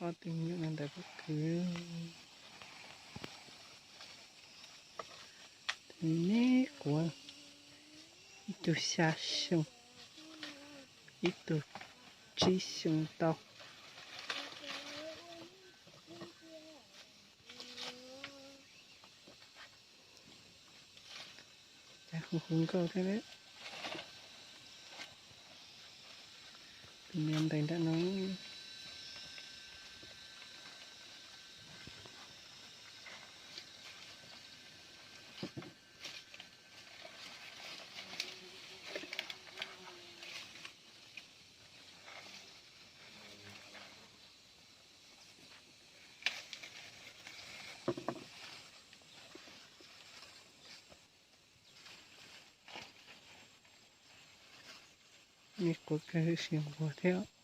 Ob tug me nyuam no ntawd pob kws, tus me me quav, ib tug xya xyoo, ib tug tsib xyoo tau. Cas hu hu nkauj thiab. Tus me ntais nram no. Me quav kawg, huv si nquag thiab.